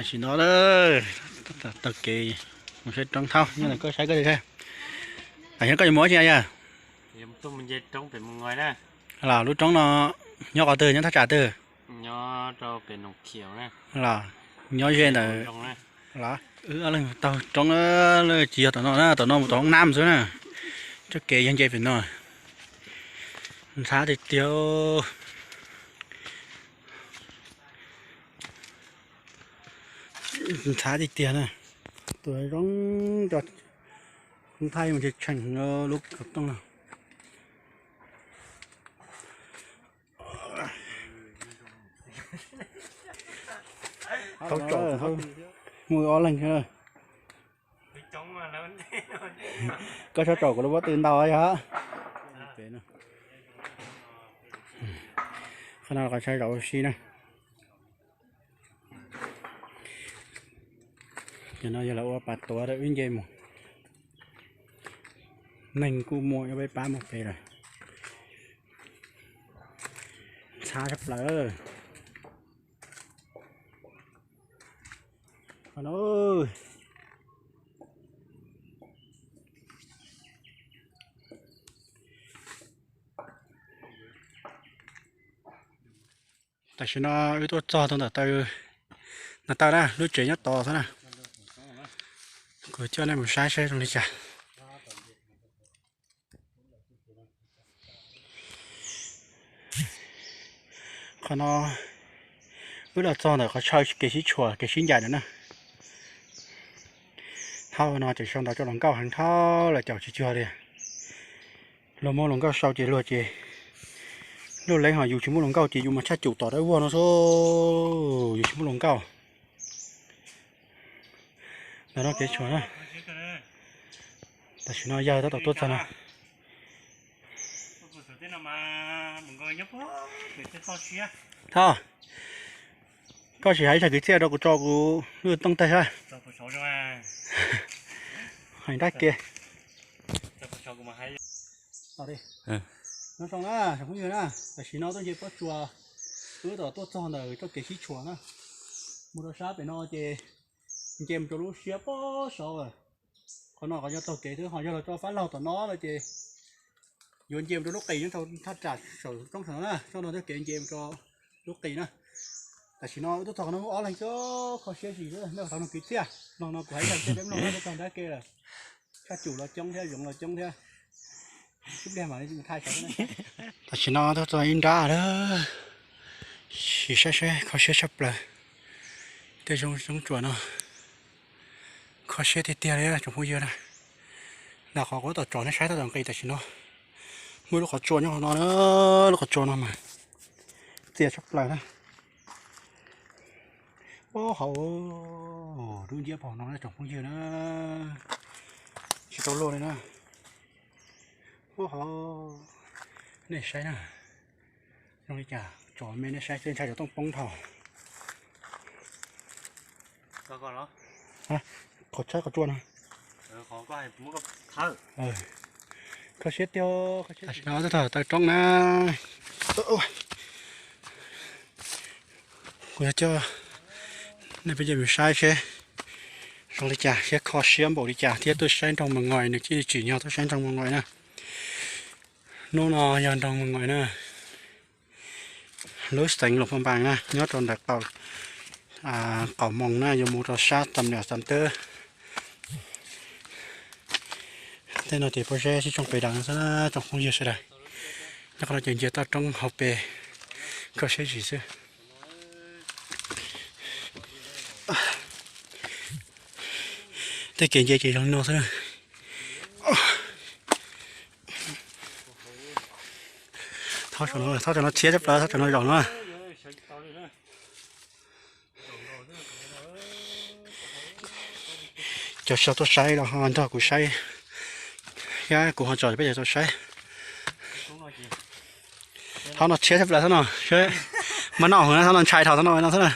Tam sim no taug kev mus saib roob thaub nyob ntawm koj saib koj saib. Tam sim no koj yuav mus ua tsi yog? Los lub roob no nyob qhov twg, nyob thaj tsam twg? Los nyob ze ntawm los wb ob leeg taug roob, tsis yog tom no na, tom no mus tom hoob nab xwb na. Txoj kev yog nce pem no, ntxhab tiag tiag. Ntxhab tiag tiag na. Tus zoo cov thaij mas tshee lub kav tooj no. Tau tsom mus ob leeg. Koj txhob tsom kuv lub pob tw ntau yog. Qhov no qhov saib zaum ua si na. Cov no yog lawv ua pas tuav rau wb nce mus. Neeg kuj muaj, ib pab mus pem lawm. Ntxhab tshaj plaws. Tam sim no wb tuaj txog rau ntawm taw, ntawm taw na, lub tsev nyob tod xwb na. Kuv coj nej mus saib saib zoo li cas. Qhov no wb los txog ntawm qhov chaw kev sib tshuam kev sib ncaim ntawd na. Thaum no ces sau ntawv rau hluas nkauj heev, thaum lawv caum tsis cuag li. Luag muaj hluas nkauj sau ces luag ces luj leeb, ho yus tsis muaj hluas nkauj ces yus mas tshaj cum tom dawb vog no xwb, yus tsis muaj hluas nkauj. Ntawm no kev tshuam na. Tam sim no yawg tab tom tuaj txog no. Thov, koj sim hais ib zag kwv txhiaj rau kuv tso kuv lub tooj tag sab. Hais nrab ke. Nyob zoo na tsoom phooj ywg na, tam sim no tuaj nce pob tsuas, wb tab tom tuaj txog ntawm txoj kev sib tshuam na. Mus rau sab pem no ces nce mus rau lub siab pob saud. Qhov no qhov yog taug kev xwb, ho yog los tso fab laug tom no no ces yuav nce mus rau lub qis nyob rau thaj tsam saum roob saum no na, txoj no txoj kev nce mus rau lub qis na. Tam sim no wb tuaj txog qhov no ob leeg xwb, kho siab zim xwb, nej qhov no kwv txhiaj, no no kuv hais tag peb mloog no txog nrab ke lawm. Tshaj cum los coob thiab, zoov los coob thiab. Sib pliag mam li thaij saib. Tam sim no tuaj txog ib nrab lawm, sim saib saib kho siab tshaj plaws. Tej zoo zoo tsuas no kho siab tiag tiag li tsoom phooj ywg na. Ntawm qhov kuv tab tom tsom nej saib tab tom nqis tam sim no, muaj lub qhov tsua nyob qhov no na, lub qhov tsua no mas txias tshaj plaws na. Ub, hauv dub nciab pog no na tsoom phooj ywg na, tsis tau luaj li na. Ub, hauv, nej saib na, zoo li cas tsom me nej saib xwb ntshai cov tooj poob dhau. Qhov tshaib qhov tsua no. Kho siab tiag. Tam sim no tuaj txog taw roob na, kuv yuav coj nej peb mus saib seb zoo li cas, seb kho siab npaum li cas thiab tuaj saib nroog Mas Ngois nws cia li tsim nyog tuaj saib nroog Mas Ngois na. Hnub no yog nroog Mas Ngois na, lub xeev Luam Phaj Npas na, nyob rau ntawm qaum moos na, yuav mus rau sab Xam Niam Xam Teb. Tej no ces pob zeb sib tshooj pes daws no xwb na tsoom phooj ywg sawv daws. Nyob qhov no ces ncia toj roob hauv pes, kho siab zim xwb. Tej kev nce ces zoo li no xwb. Thab, thab tsam no thiab tshaj plaws, thab tsam no zaum no. Cov sawv tuaj saib los ho nrog kuv saib, thiab kuv ho tsom peb cov tuaj saib. Thab no thiab tshaj plaws thab no, mas noj hwv na, thab no ntshai dhau thab no no xwb na.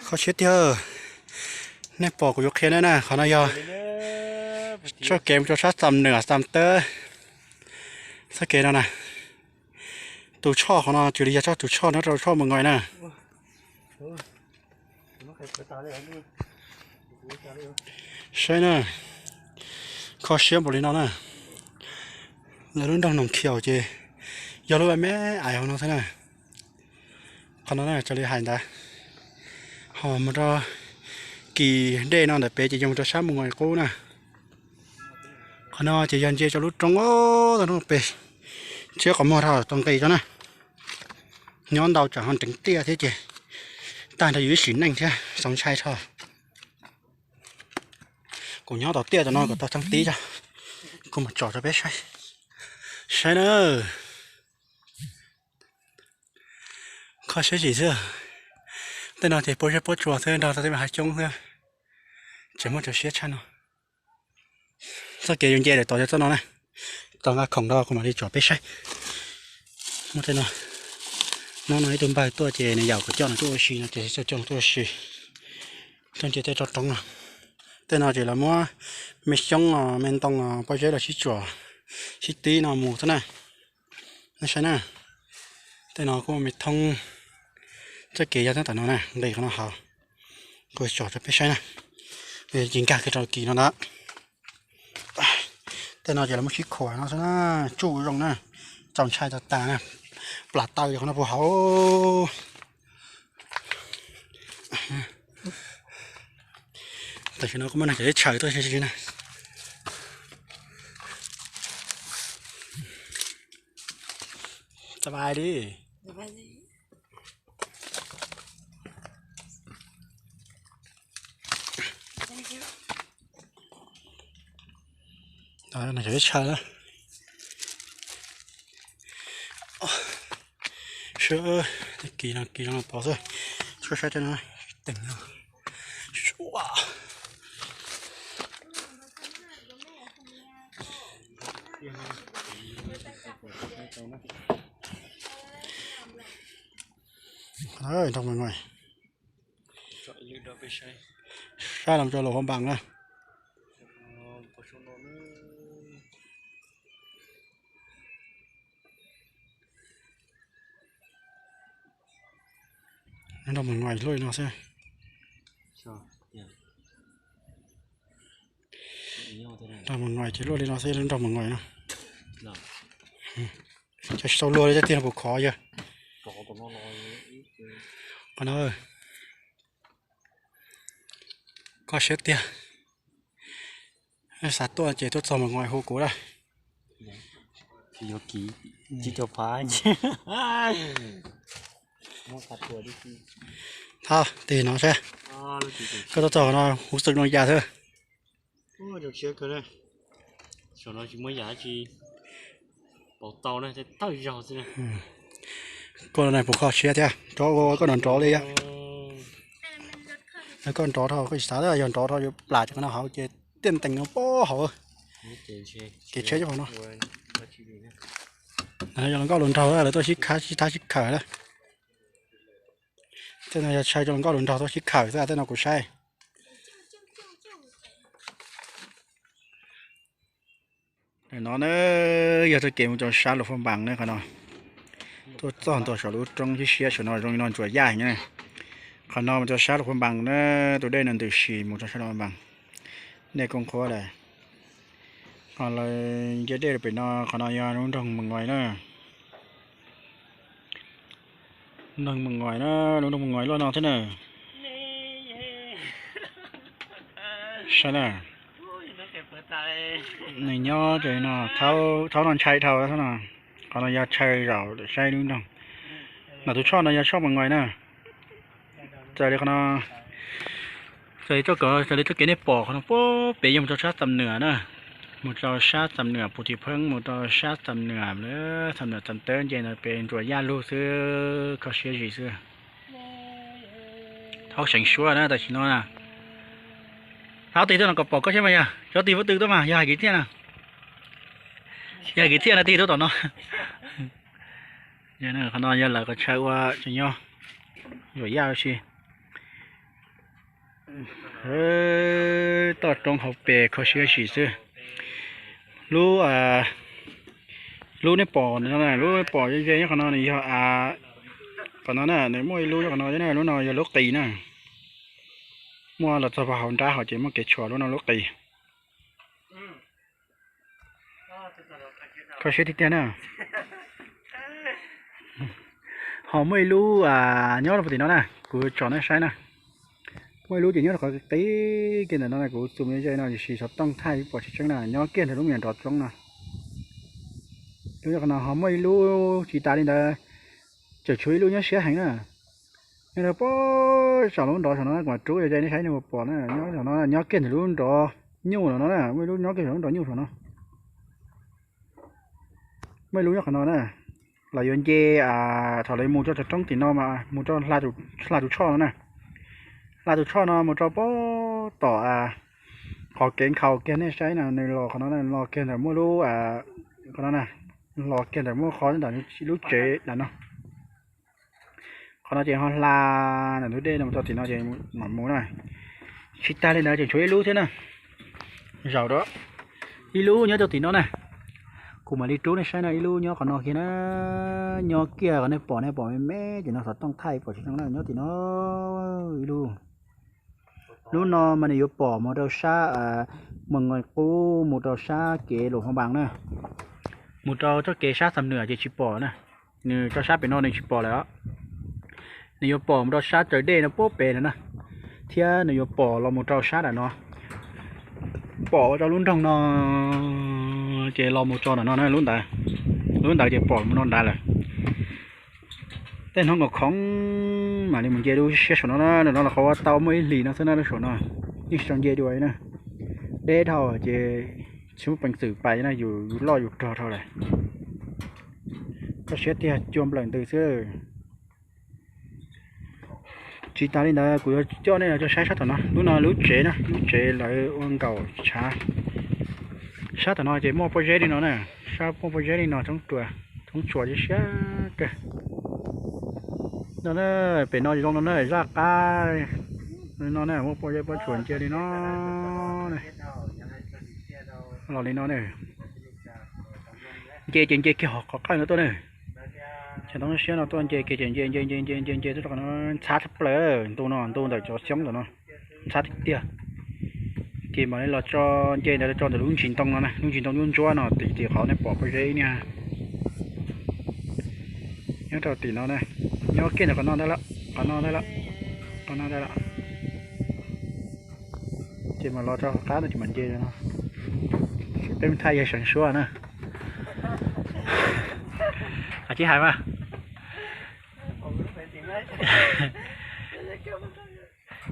Kho siab tiag. Nej pom kuv yuav qhia nej na, qhov no yog txoj kev mus rau sab Xam Nwm Xam Tawb. Txoj kev no na, tus choj qhov no cuag li yog txoj tus choj nyob rau choj Mus Ngois na. Saib na, kho siab npaum li no na. Lawv lub nroog Noom Khiaum ces yog lub me me ais hauv no xwb na. Qhov no na, raws li hais ntawd, ho mus rau kis dej no ntawm pem ces yog mus rau sab Mus Ngois qub na. Qhov no ces yog ntsia rau lub roob tau no pem, tsiab qhov muag rau tau nqis rau na. Nyob ntau tsam ho nreev tiaj thiab ces tag nrho yus ib sim neej thiab txaus ntshai rau. Kuv nyob tau tiaj rau no kom tau txheeb tib tso, kuv mam tsom rau peb saib. Saib na, kho siab zim xwb. Tej no ces puab zeb puab tsua xwb, nrog tej me hav xyoob xwb, tseem muaj cov siab tshaj no. Txoj kev yuav nce lawm tod yog txoj no na. Tau nqa khoom rau kuv mam li tsom peb saib. Muaj tej no, hnub no ib tug npawg tuaj ces nws yaum kuv coj nws tuaj ua si no ces coj coj nws tuaj ua si. Tuaj nce tej toj roob no. Tej no ces lawv muab me xyoob os, me ntoo os, pob zeb los sib tsuam, sib tib no mus xwb na. Nej saib na, tej no kuj me thoob, txoj kev yog tab tom no na, nqis qhov no hauv. Kuv tsom rau peb saib na, ces nkag kiag rau kis no ntag. Tej no ces lawv muab sib khuam no xwb na, tsuj zoo na, txaus ntshai tas tas na, plam taw yog qhov no puag hauv. Tam sim no kuj muaj neeg tseem tshawm tuaj si na. Sawv daws li. Neeg tseem tshawm na. Saib, kis no kis no tod xwb, saib saib tej no, teem no. Nrog Mus Ngois, saib los rau Luam Phab Npas na. Nrog Mus Ngois luaj li no xwb. Nrog Mus Ngois ces luaj li no xwb, nrog Mus Ngois no. Cov tsis tau luag li, cov tiag no puas khov yog. Qhov no kho siab tiag. Xav tuaj ces tuaj txog Mus Ngois hu kuv lawm. Thab tig no saib, koj tuaj txog no huv xwm zoo li cas xwb. Koj no puas kho siab thiab, rov ua koj nrov nrov li. Koj nrov dhau, koj tsis xav yog nrov dhau yuav plam cov no hauv ces tiaj ntees no pob hauv. Kev tsheb cov no yog hluas nkauj hluas nraug lawv tuaj sib khab sib thab sib khawm na. Tej no yog tshawb rau hluas nkauj hluas nraug tuaj sib khawm xwb, tej no kuv saib. No na yog txoj kev mus rau sab Luam Phab Npas na, qhov no tuaj txog ntua saum lub roob siab siab saum no zoo li no ntsuas yaj heev na. Qhov no mus rau sab Luam Phab Npas na, tus dej no ntws si mus rau sab Luam Phab Npas. Nej kuj qhuab lawm, qhov lawv nce dej rau pem no, qhov no yog lub nroog Mus Ngois na. Nroog Mus Ngois na, lub nroog Mus Ngois luaj no thiab na. Saib na, nws nyob ces no thaub no ntshai dhau no. Qhov no yog chaw zaum saib lub nroog. Mas tus choj no yog choj Mus Ngois na. Raws li qhov no, raws li txoj kev, raws li txoj kev nej pom qhov no puag pem yog mus rau sab Xam Nwm na. Mus rau sab Xam Nwm Pus Thim Pheeb, mus rau sab Xam Nwm, Xam Nwm Xam Tawb nce ntawd pem ntsuas yaj lug xwb, kho siab zim xwb. Thaub seev suab na tam sim no na. Thaub tig tuaj no kom pom koj thiab mas yog, thaub tig puab tw tuaj mas yog hais kwv txhiaj na. Yog hais kwv txhiaj na tig tuaj tom no. Qhov no yog lawv qhov chaw ua tseem nyob, ntsuas yaj ua si. Toj roob hauv pes kho siab zim xwb. Lub, lub nej pom no, lub pom ze nyob qhov no nws yog a, qhov no na nws muaj ib lub nyob qhov no thiab na, lub no yog lub qis na. Muaj los txog pog hauv nrab hos ces muaj kev tshuam lub no lub qis. Kho siab tiag tiag na. Ho muaj ib lub nyob rau tim no na, kuv tsom nej saib na. Muaj ib lub ces nyob rau qhov qis kiag ntawm no, kuv txum ze no tiam sis xov tooj thaij pom tsis tseeb na, nyob kiag ntawm lub me nyuam nrov roob no. Lub nyob qhov no ho muaj ib lub tsis tas li ntawd, tseem tshuav ib lub nyob siab heev na. Nyob rau pem saum lub nrov saum no kuv mam rub ze nej saib nej puas pom na, nyob saum no nyob kiag ntawm lub nrov nyuj no na, muaj ib lub nyob kiag saum lub nrov nyuj saum no. Muaj ib lub nyob qhov no na, los yuav nce, thaum lawv mus rau cov roob tim no mas mus rau hla tus tshoj no na. Hla tus tshoj no mus rau pem tom qhov kev nkhaus kiag nej saib na, nws los qhov no los kiag ntawm muaj lub, qhov no na, los kiag ntawm muaj qhov ntawm lub tsev ntawm no. Qhov no ces ho hla ntawm ntug dej no mus rau tim no ces mam mus na. Tsis tas li ntawd tseem tshuav ib lub thiab na. Zaum rau ib lub nyob rau tim no na. Kuv mam li rub nej saib no, ib lub nyob qhov no kiag na. Nyob kiag qhov nej pom, nej pom me me ces no xov tooj thaij pom tsis zoo na, nyob tim no ib lub. Lub no mas nws yuav pom mus rau sab Moos Nqaij Qub mus rau sab kev Luam Phab Npas na. Mus rau txoj kev sab Xam Nwm ces tsis pom na. Nws rau sab pem no nws tsis pom lawm os. Nws yuav pom mus rau sab raws dej no puag pem no na, thiab nws yuav pom los mus rau sab nram no, pom ua rau lub nroog no, ces los mus tso nram no na, lub ntawd, lub ntawd ces pom mus no nrad lawm. Tej hnub nkaus khoom mam li mus nce lub siab saum no na, no los qhov ua tau muaj ib hlis no xwb na, lub saum no yeej tsis tau nce dua na. Deb dhau ces tsis muaj peev xwm pais na, yus loj yus rog dhau lawm. Kho siab tiag, cua nplawm ntws xwb. Tsis tas li ntawd kuv yuav coj nej los saib sab tom no, lub no lub tsev na, lub tsev lawv ua nkaum tshav. Sab tom no ces muaj pob zeb li no na, sab muaj pob zeb li no, thoob tsua siab kawg. No na, pem no zoo no na, zaj qab no na, muaj pob zeb pob tsuas ntsia li no. Los li no na, nce ces nce kiag qhov qab no tuaj na. Cov toob siab no tuaj nce kiag ces nce nce nce nce nce nce tuaj rau qhov no, ntxhab tshaj plaws, ntu no ntu ntawm cov xyoob ntawm no, ntxhab tiag tiag. Ces mam li los tso nce ntawd, los tso ntawm lub ntsis ntoo no na, lub ntsis ntoo ntsuab ntsuab no, tim tim qhov nej pom pob zeb ib niag nyob rau tim no na, nyob kiag ntawm qhov no ntag lawm, qhov no ntag lawm, qhov no ntag lawm. Ces mam los rau qab no ces mam nce no. Peb mus thaij yawg Seev Suab na. Hais tsis hais mas.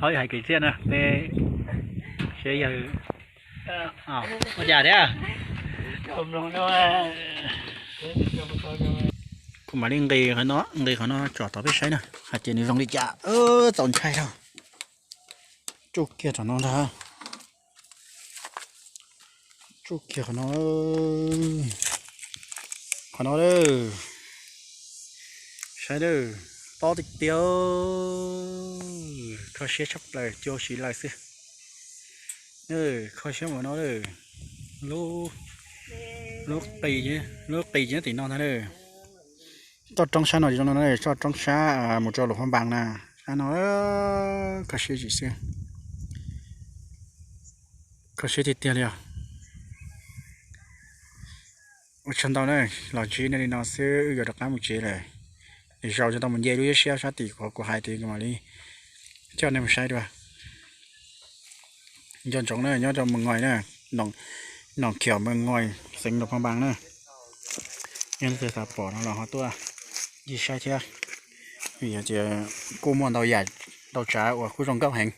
Hais kwv txhiaj na, peb seb yawg ua cas thiab. Kuv mam li nqis qhov no, nqis qhov no tsom tau peb saib na, hais tias nws zoo li cas. Txaus ntshai dhau. Tsuj kiag qhov no ntag. Tsuj kiag qhov no. Qhov no lawm. Saib lawm, tob tiag tiag. Kho siab tshaj plaws, cua siv lawm xwb. Kho siab ua no lawm. Lub, lub qis, lub qis nyob tim no ntag lawm. Toj roob sab no zoo no, toj roob sab mus rau Luam Phab Npas na. Sab no kho siab zim xwb. Kho siab tiag tiag li os. Ua tsaug ntau na, los ntsib nej li no xwb wb yuav rov qab mus tsev lawm. Lwm zaus tsis tau mus nce lub siab sab tim qhov kuv hais tias kuv mam li coj nej mus saib dua. Nco ntsoov na, nyob rau Moos Nqaij na, Noom Khiaum Moos Nqaij, xeev Luam Phab Npas na. Yog leej twg xav pom no los ho tuaj ncig saib thiab, vim hais tias kuj muaj ntau yam ntau tsav uas kuj zoo nkauj heev.